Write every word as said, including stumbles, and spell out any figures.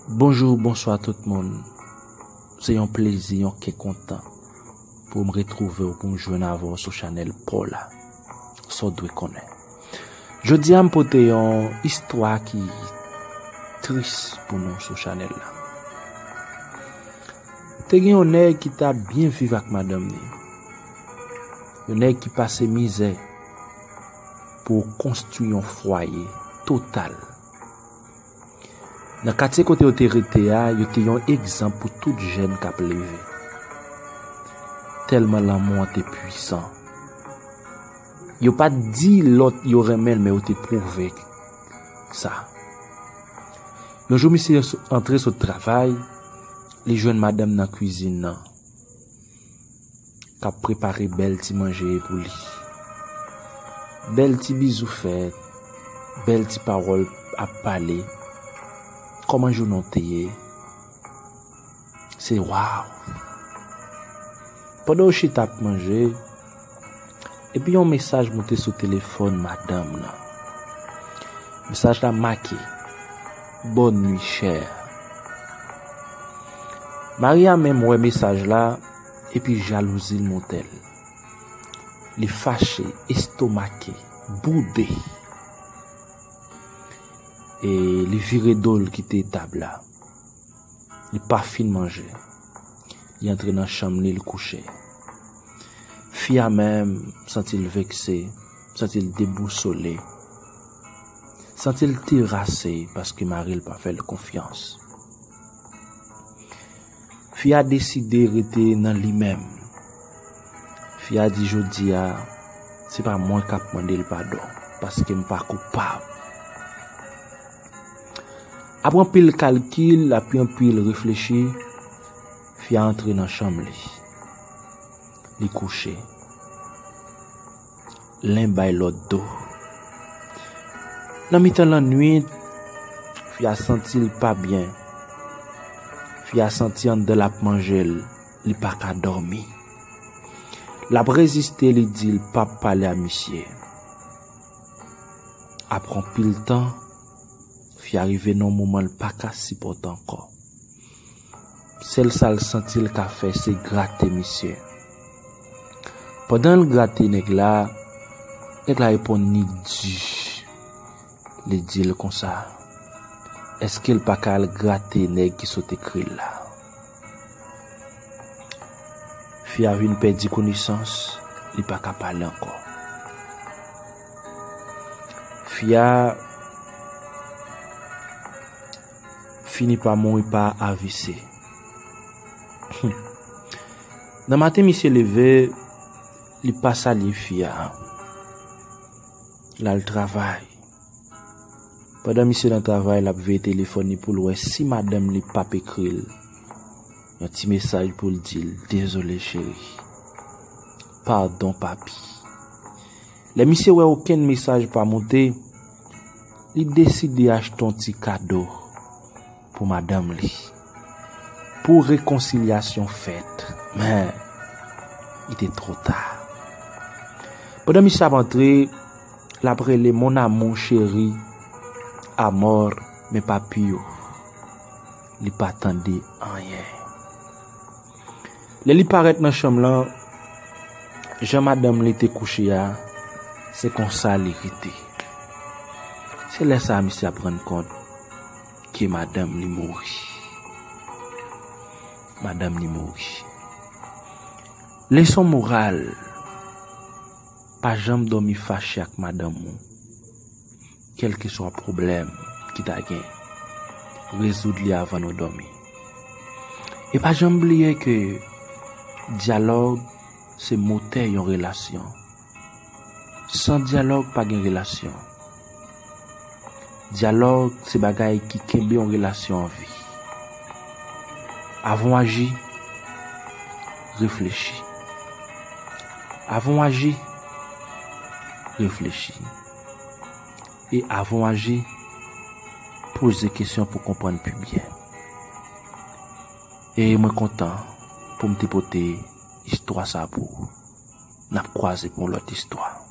Bonjou, bonswa tout moun. Se yon plezi, yon kè kontan pou m retwouve w, pou m jwenn avè w sou chanèl pa w la. Sa w dwe konnen. Jodi a, m pote yon istwa ki tris pou nou sou chanèl la. Te gen yon nèg ki t ap byen viv ak madanm li. Yon nèg ki pase mizè pou konstwi yon fwaye total. Nan katye kote yo te rete a, yo te yon egzanp pou tout jèn k ap leve. Tèlman lanmou an te pwisan. Yo pa t di lòt yo renmen l, men yo te pwouve sa. Yon jou, misye antre sot travay, li jwenn madanm nan kwizin nan, k ap prepare bèl ti manje pou li. Bèl ti bizou fèt, bèl ti pawòl ap pale. Kòman jounen w te ye? Se waw! Pandan yo chita ap manje, epi yon mesaj moute sou telefòn madanm nan. Mesaj la make: Bonne nuit, chère. Mari a menm wè mesaj la, epi jalouzi l moute l. Li fache, estomake, boude. E li vire do l kite tab la. Li pa fin manje. Li antre nan chanm li, li kouche. Fi a menm santi l vekse, santi l debousole, santi l terase paske mari l pa fè l konfyans. Fi a deside rete nan li menm. Fi a di, jodi a, se pa mwen k ap mande l padon, paske m pa koupab. Apre anpil kalkil, apre anpil reflechi, fi a antre nan chanm li. Li kouche. Len bay lòt do. Nan mitan lannwit, fi a santi l pa byen. Fi a santi anndan l ap manje l, li pa ka dòmi. L ap reziste, li di l p ap pale a misye. Apre anpil tan, fi a rive nan yon moman l pa ka sipòte ankò. Sèl sa l santi l ka fè, se grate misye. Pandan l grate nèg la, nèg la reponn li di. Li di l konsa, èske l pa ka al grate nèg ki sot ekri l la? Fi a vin pèdi konesans, li pa ka pale ankò. Fi a fini pa mouri pa A V C. Nan maten, misye leve, li pa salye fi a. L al travay. Pandan misye nan travay, l ap veye telefòn li pou l wè si madanm li p ap ekri l yon ti mesaj pou l di l, dezole, cheri. Padon, papi. Lè misye wè okenn mesaj pa moute, li deside achte yon ti kado pou madanm li, pou rekonsilyasyon fèt. Men, li te twò ta. Pandan misye ap antre, l ap rele, mon amour chéri, amor, men pa pi yo. Li pa tande anyen. Lè li parèt nan chanm lan, jan madanm li te kouche a, se konsa li rete. Se lè sa a misye ap rann kont ke madanm li mouri. Madanm li mouri. Leson moral, pa janm dòmi fache ak madanm ou. Kèlkeswa pwoblèm ki ta gen, rezoud li avan nou dòmi. E pa janm bliye ke dyalòg se motè yon relasyon. San dyalòg, pa gen relasyon. Dyalòg se bagay ki kenbe yon relasyon an vi. Avan w aji, reflechi. Avan w aji, reflechi. E avan w aji, poze kesyon pou konprann pi byen. E mwen kontan pou m te pote istwa sa pou ou. N ap kwaze pou yon lòt istwa.